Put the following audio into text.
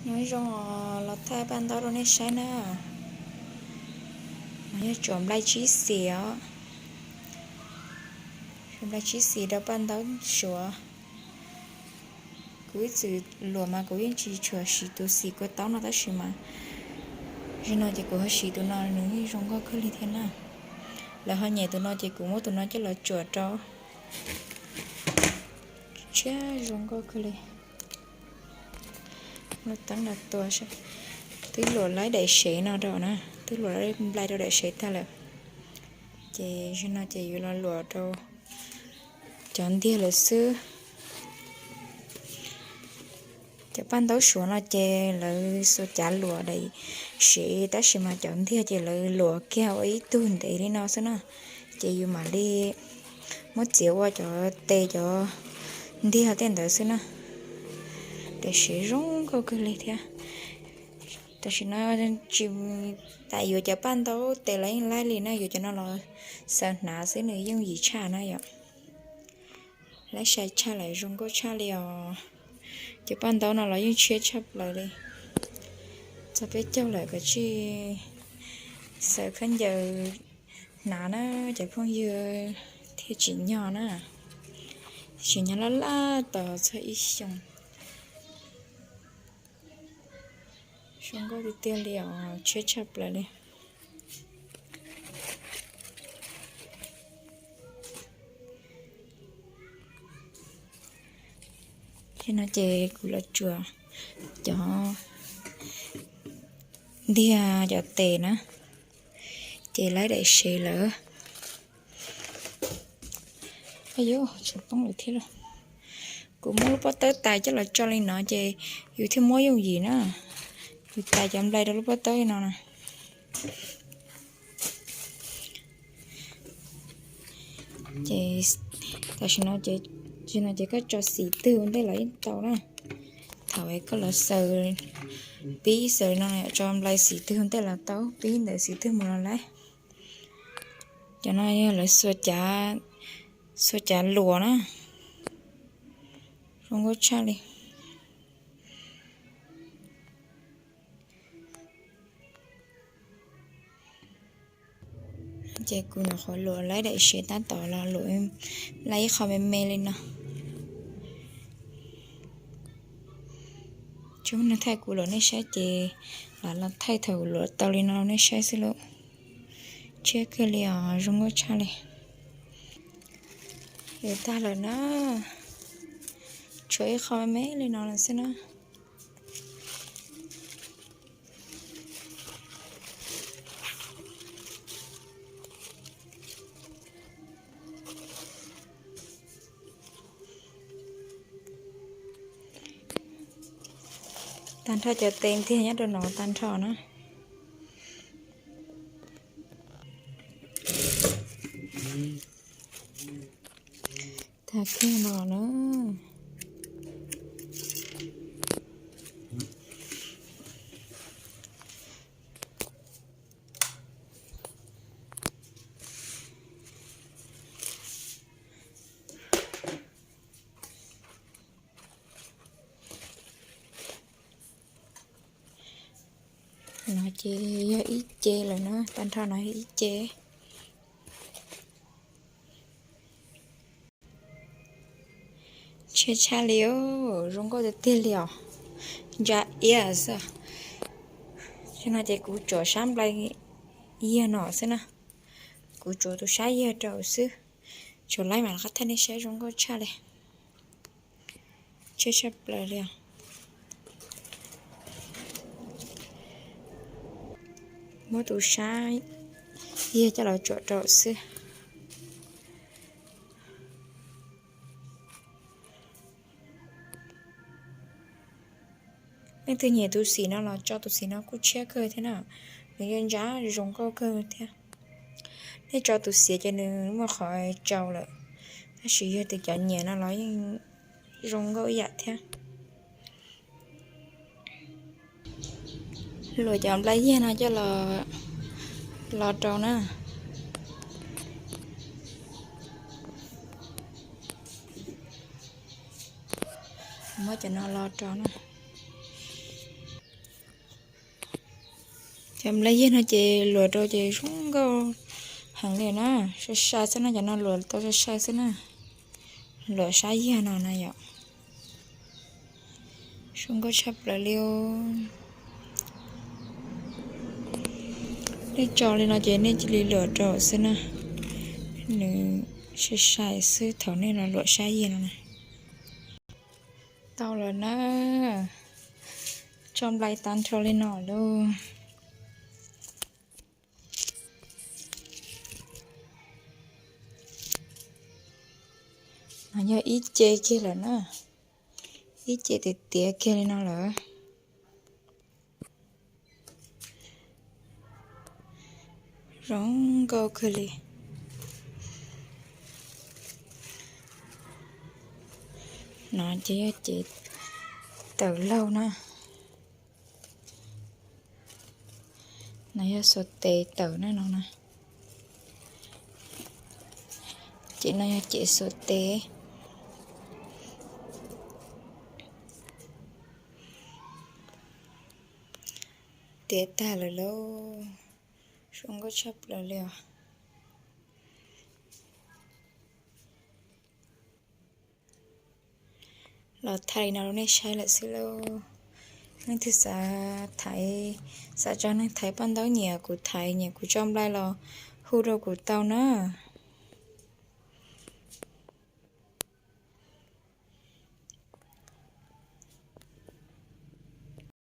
Nyob zoo, los thaij paj ntaub rau nej saib na. Yog tsuav nplai tsib xis os. Nplai tsib xis rau paj ntaub suav. Kuv ib txwm luam mas kuv yeej tsis tshua siv tus xim kua taub no tab sis mas zaum no ces kuv ho siv tus no, nws yeej zoo nkauj kawg li thiab na. Lawv ho nyiam tus no ces kuv muab tus no coj los tsuam rau. Tshiab zoo nkauj kawg li. Lub teeb no tua, twb luam laib daim sev no rau na, twb luam nplai rau daim sev tag lawm. Ces zaum no ces yuav los luam rau cov ntiag lawm xwb. Cov paj ntaub suav no ces lawv xuas cav luam daim sev tab sis mas cov ntiag ces lawv luam kiag ua ib tug ntev li no xwb na. Ces yus mam li muab txiav ua cov tes cov ntiag tej ntawd xwb na. Daim sev zoo nkauj kawg li thiab. Tam sim no tsis tas yuav cov paj ntaub tes los yeej laib li na, yuav cov no los xaws hnav xwb nws yooj yim tshaj na yom. Laib sai tshaj lawm, zoo nkauj tshaj li os. Cov paj ntaub no los yeej tshiab tshaj plaws li. Txog peb caug lawm koj tsis xaws khaub ncaws hnav na, cov phooj ywg thiaj tsim nyog na. Tsim nyog laj laj tos txog ib xyoos. Zoo nkauj tiag tiag li os, tshiab tshaj plaws li. Ces no ces kuv los tsuam cov ntiag cov tes na, ces laib daim sev lawm. Ayu, tsis poob lawm thiab lauj. Kuv muab lub pob tawb tais coj los tso li no ces yus thiaj muab yooj yim na. Yus tais cov nplai rau lub pob tawb li no na. Ces tam sim no ces, tam sim no ces koj tso xim twg ua ntej los yeej tau na. Thaum koj los xaws, pib xaws no tso nplai xim twg ua ntej los tau, pib ntawm xim twg mus los laib. Cov no yog lawv xuas cav luam na, zoo nkauj tshaj li. Ces kuv nyuam qhuav luam laib daim sev tab tom los luam laib ib qho me me li no. Tsis muaj neeg thaij kuv luam nej saib ces lam los thaij thaum kuv luam tau li no nej saib xwb lauj. Tshiab kawg li os, zoo nkauj tshaj li. Yuav tag lawm na, tshuav ib qho me me li no lawm xwb na. Tag nrho cov tes ntiag nyob rau no tag nrho na. Tag kiag no na. No ces yog ib ce lawm na, tag nrho no yog ib ce. Tshiab tshaj li os, zoo nkauj tiag tiag li os. Ntsa iab xwb. Ces no ces kuv tsuav sab nplai yag no xwb na. Kuv tsuav tus sab yag rau xwb. Tsuav laib mam rov qab thaij nej saib, zoo nkauj tshaj li. Tshiab tshaj plaws li os. Muab tus sab yag coj los tsuam rau xwb. Leej twg nyiam tus xim no los tso tus xim no kuj tshiab kawg thiab na. Nws yog ntsa zoo nkauj kawg thiab. Nej tso tus xiav ces nws muaj qhov tsau lawm, tab sis yog tus cov nyiam no los yeej zoo nkauj ib yam thiab. Luam cov nplai yag no coj los rau na. Muab cov no los rau na. Cov nplai yag no ces luam rau ces zoo nkauj heev li na. Sai sai xwb na, cov no luam tau sai sai xwb na. Luam sab yag no na yom. Zoo nkauj tshaj plaws li os. Nej tso li no ces nej cia li luam rau xwb na. Nws sai sai xwb, thaum nej los luam sab yag no na. Tau lawm na. Tso nplai tag nrho li no lauj. No yog ib ce kiag lawm na. Ib ce tiav tiav kiag li no lawm. Zoo nkauj kawg li. No ces yog cev tawm laug na. No yog xuas tes tawm na no na. Ces no yog cev xuas tes. Tiav tag lawm lauj. Zoo nkauj tshaj plaws li os. Los thaij li no rau nej saib lawm xwb lauj. Leej twg xav thaiv, xav tso neeg thaiv paj ntaub nyiam kuv thaiv nyiam kuv tso nplai los hu rau kuv tau na.